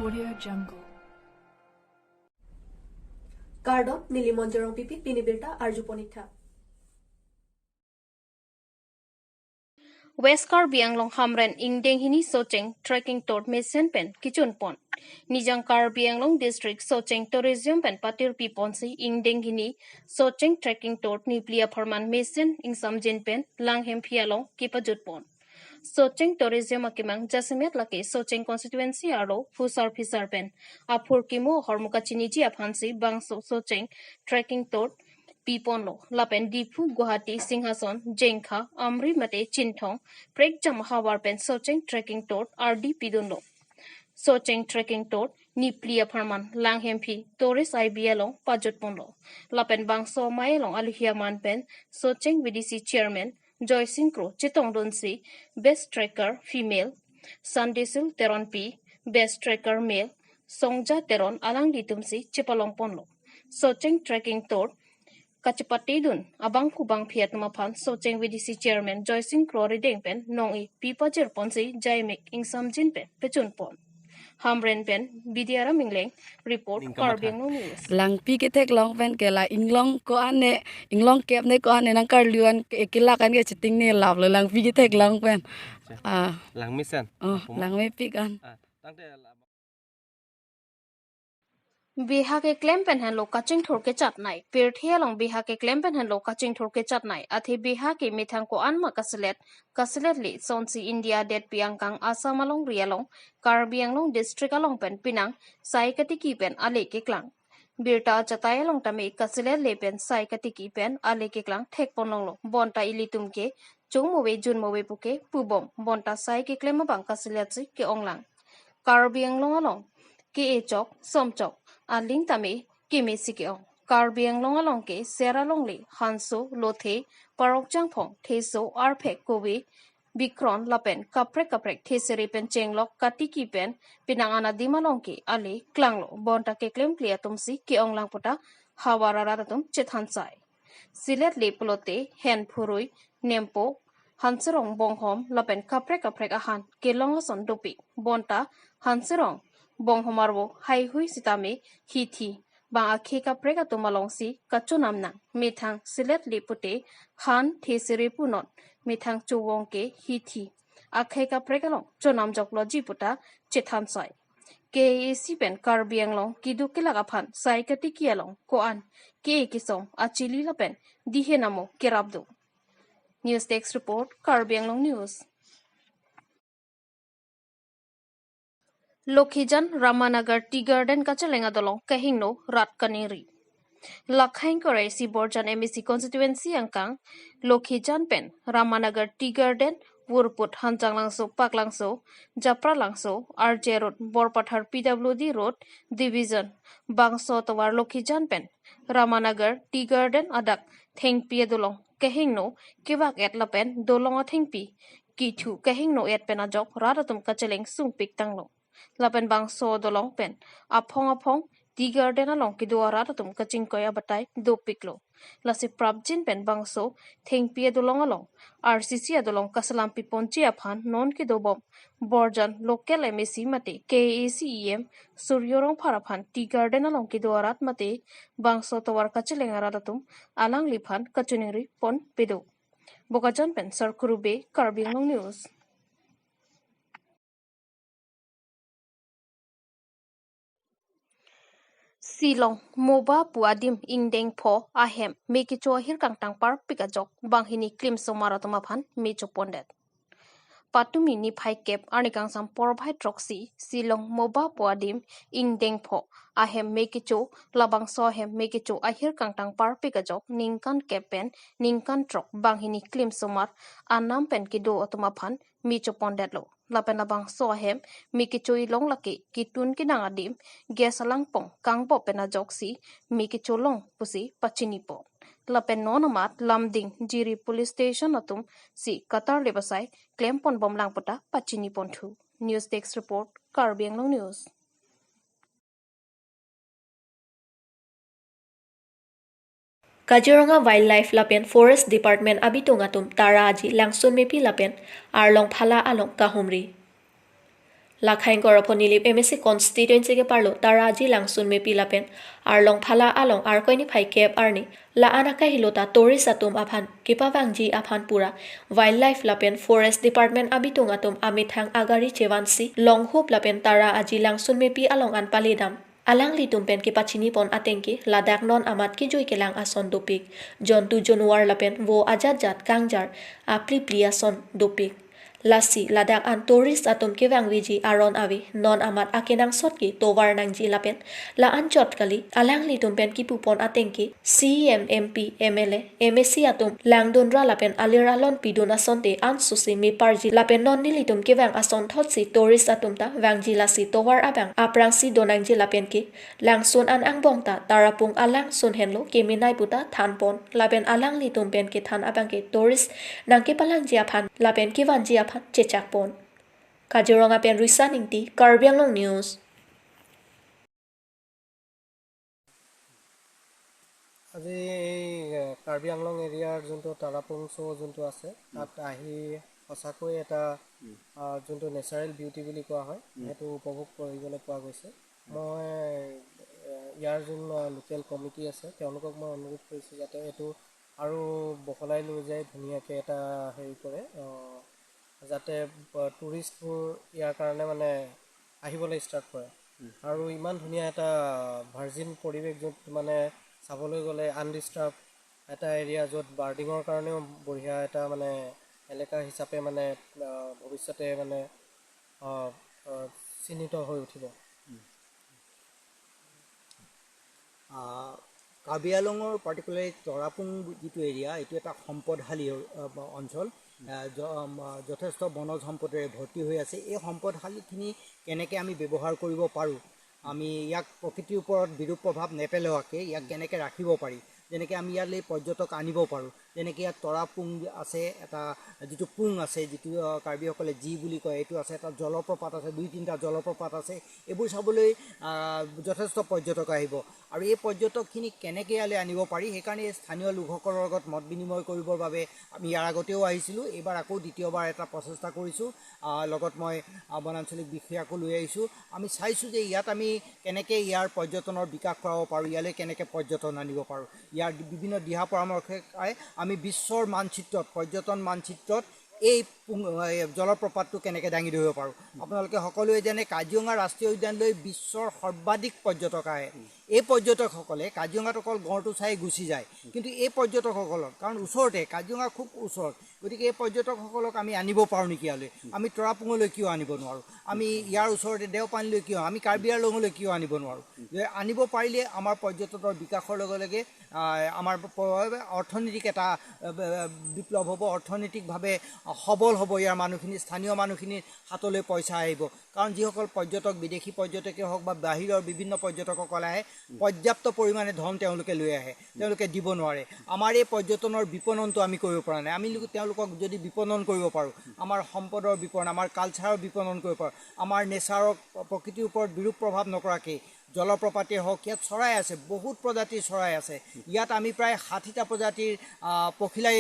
Audio Jungle. কাৰ্ডত নীলিমন জেৰং পিপি পিনিবিৰতা Arju পনিথা West Karbi Anglong Hamren Ingdeng hini Socheng trekking tour mesen pen kichun pon. Nijang Karbi Anglong District Socheng Tourism pen patir pi ponsi Ingdeng hini Socheng trekking tour ni plia pharman mesen ingsam jin pen langhem phialong kipajut pon. Socheng Tourism akimang jasimet laki Socheng constituency aro fusar fisar pen. Aphur kimo hormuka chiniji aphansi bangso Socheng trekking tour Piponlo, Lapen Dipu, Guwahati, Singhason, Jengkha, Amri Mate, Chinthong, Prekjam Hawar Pen, Socheng Trekking Tour, RD Pidunlo. Socheng Trekking Tour, Niplia Parman, Langhempi, Torres IBLong, Pajut Ponlo. Lapen Bangso Maelong Aluhia Man Pen, Socheng VDC Chairman, Joy Sinkro, Chitong Dunsi, Best Trekker, Female, Sandisil Teron P, Best Trekker Male, Songja Teron, Alang Ditumsi, Chipalong Ponlo. Socheng Trekking Tour, Kachipatidun, abang kubang phiat maphan Socheng VDC Chairman Joy Singh Krori Dengpen nong i pipa jer ponsi jaimik ingsam jin pen pechun pon. Hamren pen Bidiara Mingleng report Karbi Anglong News. Lang pi ke tek long pen ke la inglong ko ane inglong kep ne ko ane nang kar luan ke kila kan ke chiting ne lap lo lang pi ke tek long pen. Lang misen. Oh, lang me pi kan. Biha ke claim pen han lo kaching thor ke chat nai per thialong biha ke claim pen han lo kaching thor ke chat nai athe biha ke mithang ko anma kaslet kaslet li sonsi India det piang kang Assam along rialong Karbi Anglong district along pen pinang sai kati ki pen ale ke klang birta chatai along tame kaslet le pen sai kati ki pen ale ke klang thek ponlong lo bonta ilitum ke chungmowe junmowe puke pubom bonta sai ke claim bang kaslet si ke onglang Karbi Anglong along ke e chok som chok aling tame kime sikyo Karbi Anglong along ke seralong le hanso lothe parok jangphong theso arphek kowe bikron lapen kaprek kaprek thesere pen chenglok katiki pen pinangana dimalong ke ale klanglo bonta ke klem klia tumsi ke onglang pota hawarara tum chethansai silet le plote hen phurui nempo hanserong bonghom lapen kaprek kaprek ahan ke longoson dopi bonta hanserong bonghomarwo hai hui sitame hithi ba akhe ka preka tumalongsi kachunamna methang silet lipute han thesere punot methang chuwong ke hithi akhe ka prekalong chonam joklo jiputa chethan sai KAC pen Karbi Anglong kidu kilaka phan sai kati kialong koan ke kisong achili la pen dihe namo kerabdo. News Desk report Karbi Anglong News. Lokhijan Ramanagar Tea Garden kachalenga dolong kahingno rat kaniri. Lakhaing kore si Borjan MEC constituency angkang Lokhijan pen Ramanagar Tea Garden Wurput Hanjanglangso Paklangso Japra Langso RJ Road Borpathar PWD Road Division Bangso Tawar Lokhijan pen Ramanagar Tea Garden adak Thengpi dolong kahingno kewak et lapen dolong a Thengpi kithu kahingno et pen ajok radatum kacheleng sungpik tanglo. Lapen bang so dolong pen aphong aphong tea garden along ki duara tum kaching koya batai do piklo lasi prabjin pen bang so thengpia dolong along RCC adolong kasalam pi ponchi aphan non ki dobom Borjan local MEC mate KACEM Suryorong pharaphan tea garden along ki duarat mate bang so towar kacheleng tum alang liphan kachuningri pon pedo. Bokajan pen Sarkurube Karbi Anglong News. Silong moba puadim ingdeng pho ahem mekicho hir kangtang par pikajok banghini klim somaratoma phan mecho pondet patumi ni phai kep arnikang sam porbhai troxy Silong moba puadim ingdeng pho ahem mekicho labang so hem mekicho ahir kangtang par pikajok ningkan kepen ningkan trok banghini klim somar anam pen kido otoma phan mecho pondet lo lapen labang so hem mikicho long laki kitun kinang adim gas langpong kangbo pena joksi mikicho long pusi pachini po lapen nonomat lamding Jiri police station atum si Qatar lebasai claim pon bom langpota pachini ponthu. News Desk report Karbi Anglong News. Kaziranga wild life lapen forest department abitung atum tara aji langsun mepi lapen arlong phala along kahumri. Lakhaing korapho nilip MSc constituency ke parlo tara ji langsun mepi lapen arlong phala along arkoini phai kep arni la anaka hilota tourist atum aphan kipawangji aphan pura wildlife lapen forest department abitung atum amithang agari chewansi longhup lapen tara aji langsun mepi along an palidam alang litum pen ki pachini pon atengki Ladakh non amat ki joi kelang ason dopik jontu jonuar lapen wo ajat jat kangjar apli pliason dopik lasi Ladakh an tourist atum ke wangwiji aron awi non amat akenang sotki towar nangji lapen la an chot kali alang litum pen ki pupon atengki CM MP MLA MSc atum langdonra lapen aliralon pidun asonte an susi mi parji lapen non nilitum ke wang ason thotsi tourist atum ta wangji lasi towar abang aprangsi donangji lapen ki langsun an angbong ta tarapung alang sun henlo keminai puta thanpon lapen alang litum pen ke than abang ke tourist nangke palangji aphan lapen ki wanji aphan chechakpon. Kaziranga pen Risa Ningti, Karbi Anglong News. আজি এই কাৰ্বি আংলং এৰিয়াৰ যোনটো Tarapung show' যোনটো আছে তাত আহি সঁচাকৈ এটা যোনটো নেচাৰেল বিউটি বুলি কোৱা হয় সেইটো উপভোগ কৰিবলৈ পোৱা গৈছে। মই ইয়াৰ যোন লোকেল কমিটি আছে তেওঁলোকক মই অনুৰোধ কৰিছোঁ যাতে এইটো আৰু বহলাই লৈ যায়, ধুনীয়াকৈ এটা হেৰি কৰে যাতে টুৰিষ্টবোৰ ইয়াৰ কাৰণে মানে আহিবলৈ ষ্টাৰ্ট কৰে। আৰু ইমান ধুনীয়া এটা ভাৰ্জিন পৰিৱেশ য'ত মানে চাবলৈ গ'লে আনডিষ্টাৰ্ব এটা এৰিয়া য'ত বাৰ্ডিঙৰ কাৰণেও বঢ়িয়া এটা মানে এলেকা হিচাপে মানে ভৱিষ্যতে মানে চিহ্নিত হৈ উঠিব। কাৰ্বি আংলঙৰ পাৰ্টিকুলাৰলি তৰাপুং যিটো এৰিয়া এইটো এটা সম্পদশালী অঞ্চল, যথেষ্ট বনজ সম্পদেৰে ভৰ্তি হৈ আছে। এই সম্পদশালীখিনি কেনেকৈ আমি ব্যৱহাৰ কৰিব পাৰোঁ, আমি ইয়াক প্ৰকৃতিৰ ওপৰত বিৰূপ প্ৰভাৱ নেপেলোৱাকৈ ইয়াক কেনেকৈ ৰাখিব পাৰি, যেনেকৈ আমি ইয়ালৈ পৰ্যটক আনিব পাৰোঁ, যেনেকৈ ইয়াত তৰাপুং আছে, এটা যিটো পুং আছে যিটো কাৰ্বিসকলে যি বুলি কয় এইটো আছে, এটা জলপ্ৰপাত আছে, 2-3টা জলপ্ৰপাত আছে, এইবোৰ চাবলৈ যথেষ্ট পৰ্যটক আহিব। আৰু এই পৰ্যটকখিনি কেনেকৈ ইয়ালৈ আনিব পাৰি সেইকাৰণে এই স্থানীয় লোকসকলৰ লগত মত বিনিময় কৰিবৰ বাবে আমি ইয়াৰ আগতেও আহিছিলোঁ, এইবাৰ আকৌ দ্বিতীয়বাৰ এটা প্ৰচেষ্টা কৰিছোঁ। লগত মই বনাঞ্চলিক বিষয়াকো লৈ আহিছোঁ। আমি চাইছোঁ যে ইয়াত আমি কেনেকৈ ইয়াৰ পৰ্যটনৰ বিকাশ কৰাব পাৰোঁ, ইয়ালৈ কেনেকৈ পৰ্যটন আনিব পাৰোঁ। ইয়াৰ বিভিন্ন দিহা পৰামৰ্শই আমি বিশ্বৰ মানচিত্ৰত, পৰ্যটন মানচিত্ৰত এই জলপ্ৰপাতটো কেনেকৈ দাঙি ধৰিব পাৰোঁ। আপোনালোকে সকলোৱে জানে কাজিৰঙা ৰাষ্ট্ৰীয় উদ্যানলৈ বিশ্বৰ সৰ্বাধিক পৰ্যটক আহে। এই পৰ্যটকসকলে কাজিৰঙাত অকল গঁড়টো চাই গুচি যায়, কিন্তু এই পৰ্যটকসকলক, কাৰণ ওচৰতে কাজিৰঙা খুব ওচৰত, গতিকে এই পৰ্যটকসকলক আমি আনিব পাৰোঁ নেকি ইয়ালৈ? আমি তৰাপুঙলৈ কিয় আনিব নোৱাৰোঁ? আমি ইয়াৰ ওচৰতে দেওপানীলৈ কিয়, আমি কাৰ্বি আংলঙলৈ কিয় আনিব নোৱাৰোঁ? আনিব পাৰিলে আমাৰ পৰ্যটনৰ বিকাশৰ লগে লগে আমাৰ অৰ্থনীতিক এটা বিপ্লৱ হ'ব, অৰ্থনৈতিকভাৱে সবল হ'ব ইয়াৰ মানুহখিনি, স্থানীয় মানুহখিনিৰ হাতলৈ পইচা আহিব। কাৰণ যিসকল পৰ্যটক, বিদেশী পৰ্যটকেই হওক বা বাহিৰৰ বিভিন্ন পৰ্যটকসকল আহে, পৰ্যাপ্ত পৰিমাণে ধন তেওঁলোকে লৈ আহে, তেওঁলোকে দিব নোৱাৰে। আমাৰ এই পৰ্যটনৰ বিপণনটো আমি কৰিব পৰা নাই। আমি তেওঁলোকক যদি বিপণন কৰিব পাৰোঁ, আমাৰ সম্পদৰ বিপণন, আমাৰ কালচাৰৰ বিপণন কৰিব পাৰোঁ, আমাৰ নেচাৰক, প্ৰকৃতিৰ ওপৰত বিৰূপ প্ৰভাৱ নকৰাকৈ, জলপ্ৰপাতেই হওক, ইয়াত চৰাই আছে, বহুত প্ৰজাতিৰ চৰাই আছে, ইয়াত আমি প্ৰায় 60টা প্ৰজাতিৰ পখিলাই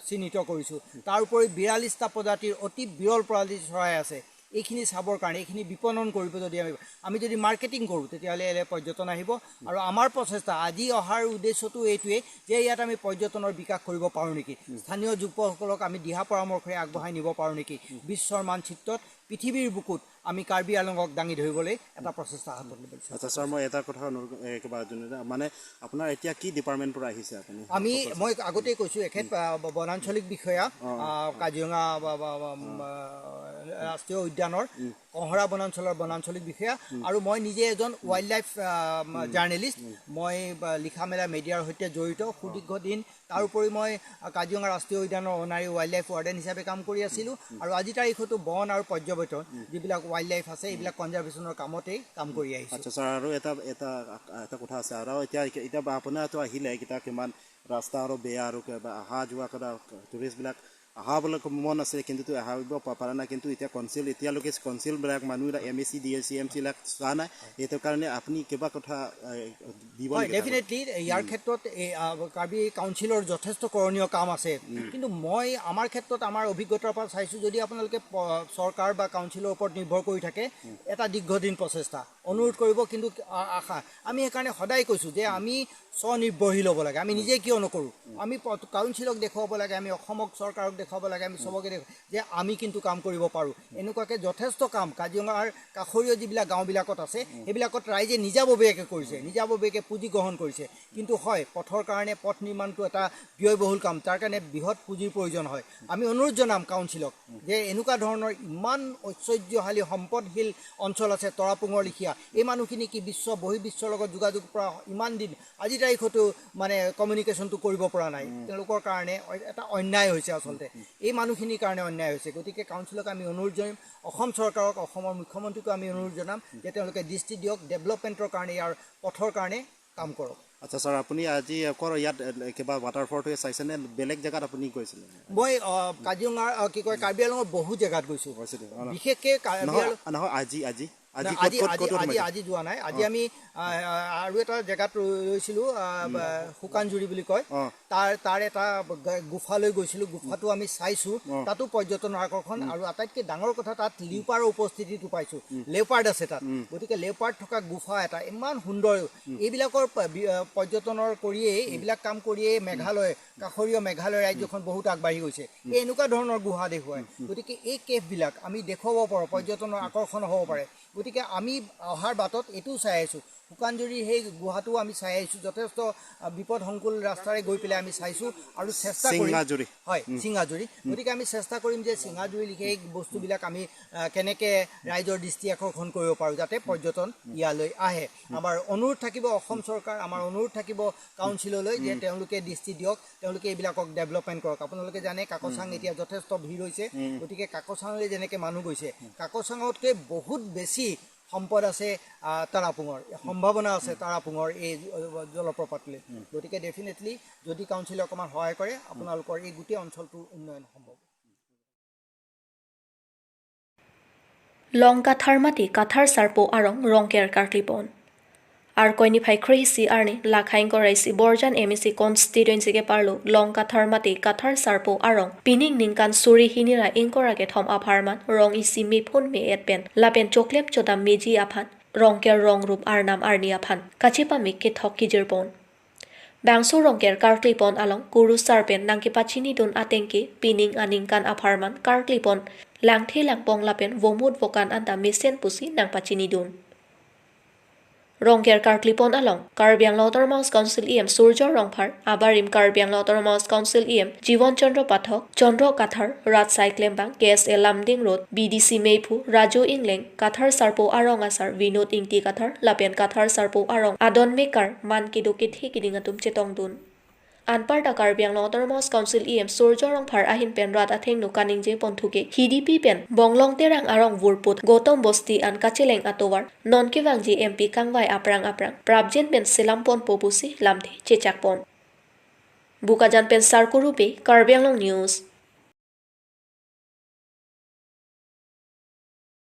চিহ্নিত কৰিছোঁ, তাৰ উপৰি 42টা প্ৰজাতিৰ অতি বিৰল প্ৰজাতিৰ চৰাই আছে। এইখিনি চাবৰ কাৰণে, এইখিনি বিপণন কৰিব যদি আমি যদি মাৰ্কেটিং কৰোঁ তেতিয়াহ'লে ইয়ালৈ পৰ্যটন আহিব। আৰু আমাৰ প্ৰচেষ্টা আজি অহাৰ উদ্দেশ্যটো এইটোৱেই যে ইয়াত আমি পৰ্যটনৰ বিকাশ কৰিব পাৰোঁ নেকি, স্থানীয় যুৱকসকলক আমি দিহা পৰামৰ্শৰে আগবঢ়াই নিব পাৰোঁ নেকি, বিশ্বৰ মানচিত্ৰত পৃথিৱীৰ বুকুত আমি কাৰ্বি আংলঙক দাঙি ধৰিবলৈ এটা প্ৰচেষ্টা হাতত ল'ব বিচাৰিছোঁ। আচ্ছা ছাৰ, মই এটা কথা কিবা মানে আপোনাৰ এতিয়া কি ডিপাৰ্টমেণ্টৰ পৰা আহিছে আপুনি? মই আগতেই কৈছোঁ, এখেত বনাঞ্চলিক বিষয়া, কাজিৰঙা ৰাষ্ট্ৰীয় উদ্যানৰ কঁহৰা বনাঞ্চলৰ বনাঞ্চলিক বিষয়া, আৰু মই নিজে এজন ৱাইল্ড লাইফ জাৰ্নেলিষ্ট। মই লিখা মেলা মিডিয়াৰ সৈতে জড়িত সুদীৰ্ঘ দিন। তাৰোপৰি মই কাজিৰঙা ৰাষ্ট্ৰীয় উদ্যানৰ অনাৰী ৱাইল্ড লাইফ ৱাৰ্ডেন হিচাপে কাম কৰি আছিলোঁ, আৰু আজি তাৰিখতো বন আৰু পৰ্যবেক্ষণ যিবিলাক ৱাইল্ড লাইফ আছে এইবিলাক কনজাৰ্ভেশ্যনৰ কামতেই কাম কৰি আহিছোঁ। আচ্ছা ছাৰ, আৰু এটা এটা এটা কথা আছে, আৰু এতিয়া এতিয়া আপোনাৰতো আহিলে এতিয়া কিমান ৰাস্তা আৰু বেয়া আৰু কিবা অহা যোৱা কৰা টুৰিষ্টবিলাক অহাবলৈ মন আছিলে, কিন্তু আহিব পৰা নাই। কিন্তু এতিয়া কাউন্সিল, এতিয়ালৈকে কাউন্সিলবিলাক মানুহবিলাক M A C D A C M চিবিলাক চোৱা নাই। সেইটো কাৰণে আপুনি কিবা কথা দিব? হয়, ডেফিনেটলি ইয়াৰ ক্ষেত্ৰত এই কাৰ্বি কাউন্সিলৰ যথেষ্ট কৰণীয় কাম আছে। কিন্তু মই আমাৰ ক্ষেত্ৰত আমাৰ অভিজ্ঞতাৰ পৰা চাইছোঁ, যদি আপোনালোকে চৰকাৰ বা কাউন্সিলৰ ওপৰত নিৰ্ভৰ কৰি থাকে, এটা দীৰ্ঘদিন প্ৰচেষ্টা অনুৰোধ কৰিব, কিন্তু আশা আমি সেইকাৰণে সদায় কৈছোঁ যে আমি স্বনিৰ্ভৰশীল হ'ব লাগে। আমি নিজে কিয় নকৰোঁ? আমি কাউন্সিলক দেখুৱাব লাগে, আমি অসমক চৰকাৰক দেখুৱাব লাগে, আমি চবকে দেখুৱাব যে আমি কিন্তু কাম কৰিব পাৰোঁ। এনেকুৱাকৈ যথেষ্ট কাম কাজিৰঙাৰ কাষৰীয় যিবিলাক গাঁওবিলাকত আছে, সেইবিলাকত ৰাইজে নিজাববীয়াকৈ কৰিছে, নিজাববীয়াকৈ পুঁজি গ্ৰহণ কৰিছে। কিন্তু হয়, পথৰ কাৰণে পথ নিৰ্মাণটো এটা ব্যয়বহুল কাম, তাৰ কাৰণে বৃহৎ পুঁজিৰ প্ৰয়োজন হয়। আমি অনুৰোধ জনাম কাউন্সিলক যে এনেকুৱা ধৰণৰ ইমান ঐশ্বৰ্যশালী সম্পদশীল অঞ্চল আছে তৰাপুঙৰ লেখীয়া, এই মানুহখিনি কি বিশ্ব বহিৰ্বিশ্বৰ লগত যোগাযোগ কৰা ইমান দিন আজি তাৰিখতো মানে কমিউনিকেশ্যনটো কৰিব পৰা নাই, তেওঁলোকৰ কাৰণে এটা অন্যায় হৈছে, আচলতে এই মানুহখিনিৰ কাৰণে অন্যায় হৈছে। গতিকে কাউন্সিলক আমি অনুৰোধ জনাম, অসম চৰকাৰক, অসমৰ মুখ্যমন্ত্ৰীকো আমি অনুৰোধ জনাম যে তেওঁলোকে দৃষ্টি দিয়ক, ডেভেলপমেণ্টৰ কাৰণে ইয়াৰ পথৰ কাৰণে কাম কৰক। আচ্ছা ছাৰ, আপুনি আজি অকল ইয়াত কিবা ৱাটাৰফলটোৱে চাইছেনে, বেলেগ জেগাত আপুনি গৈছিলে? মই কাজিৰঙাৰ কি কয় কাৰ্বি আংলঙৰ বহু জেগাত গৈছোঁ, বিশেষকৈ নহয় আজি আজি আজি আজি আজি যোৱা নাই। আজি আমি আৰু এটা জেগাত ৰৈছিলোঁ, শুকানজুৰি বুলি কয়, তাৰ এটা গুফালৈ গৈছিলোঁ। গুফাটো আমি চাইছোঁ, তাতো পৰ্যটনৰ আকৰ্ষণ। আৰু আটাইতকৈ ডাঙৰ কথা, তাত লিউপাৰৰ উপস্থিতিটো পাইছোঁ, লেওপাৰ্ড আছে তাত। গতিকে লেওপাৰ্ড থকা গুফা এটা ইমান সুন্দৰ, এইবিলাকৰ পৰ্যটনৰ কৰিয়েই, এইবিলাক কাম কৰিয়েই মেঘালয়, কাষৰীয় মেঘালয় ৰাজ্যখন বহুত আগবাঢ়ি গৈছে। এই এনেকুৱা ধৰণৰ গুহা দেখুৱায়। গতিকে এই কেফবিলাক আমি দেখুৱাব পাৰোঁ, পৰ্যটনৰ আকৰ্ষণ হ'ব পাৰে। গতিকে আমি অহাৰ বাটত এইটোও চাই আহিছোঁ, শুকানজুৰিৰ সেই গুহাটোও আমি চাই আহিছোঁ। যথেষ্ট বিপদসংকুল ৰাস্তাৰে গৈ পেলাই আমি চাইছোঁ আৰু চেষ্টা কৰিম। হয়, চিঙাজুৰি। গতিকে আমি চেষ্টা কৰিম যে চিঙাজুৰি লিখে এই বস্তুবিলাক আমি কেনেকৈ ৰাইজৰ দৃষ্টি আকৰ্ষণ কৰিব পাৰোঁ, যাতে পৰ্যটন ইয়ালৈ আহে। আমাৰ অনুৰোধ থাকিব অসম চৰকাৰ, আমাৰ অনুৰোধ থাকিব কাউন্সিললৈ যে তেওঁলোকে দৃষ্টি দিয়ক, তেওঁলোকে এইবিলাকক ডেভেলপমেণ্ট কৰক। আপোনালোকে জানে কাকচাং এতিয়া যথেষ্ট ভিৰ হৈছে। গতিকে কাকচাঙলৈ যেনেকৈ মানুহ গৈছে, কাকচাঙতকৈ বহুত বেছি সম্পদ আছে তাৰাপুঙৰ, সম্ভাৱনা আছে তাৰাপুঙৰ এই জলপ্ৰপাতলৈ। গতিকে ডেফিনেটলি যদি কাউন্সিলে অকণমান সহায় কৰে, আপোনালোকৰ এই গোটেই অঞ্চলটোৰ উন্নয়ন সম্ভৱ। লং কাথাৰ মাটি কাথাৰ চাৰ্পো আৰং ৰংকেৰ কাৰ্লিপন আর কয়নি ফাই খ্রিসি আরনি লাখাইং করাইসি বরজান এমএসি কনস্টিটুয়েন্সিকে পারলো লং কাথার মাটি কাথার সার্পো আরং পিনিং নিংকান সুরি হিনিরা ইংকরাকে থম আফারমান রং ইসি মেফুন মে এটপেন লাপেন চকলেম চোদাম মেজি আফান রংকের রং রূপ আর নাম আরনি আফান কাছিপা মিকে থক কিজিরপন Bangso rongker karklipon along guru sarpen nangki pachini dun atengki pining aningkan apharman karklipon langthi langpong lapen vomut vokan anta misen pusi nang pachini dun. Rongker karklipon along Karbi Anglong Autonomous Council EM Surya Rongphar Abarim Karbi Anglong Autonomous Council EM Jiwan Chandra Pathak Chandra Kathar Raj Saiklembang KSA Lumding Road BDC Meiphu Raju Ingleng Kathar Sarpo Arong Asar Vinod Ingti Kathar Lapen Kathar Sarpo Arong Adon Mekar Man Kido Kithi Kidingatum Chetong Dun. Anparta Karbi Anglong Autonomous Council EM Surya Rongphar ahin pen rat atheng nu kaning je ponthuke HDP pen bonglong terang arong vurput Gautam Bosti an kacheleng atowar nonkewangji MP kangwai aprang aprang prabjen pen selampon popusi lamthi chechakpon. Bukajan pen sarkurupe Karbi Anglong News.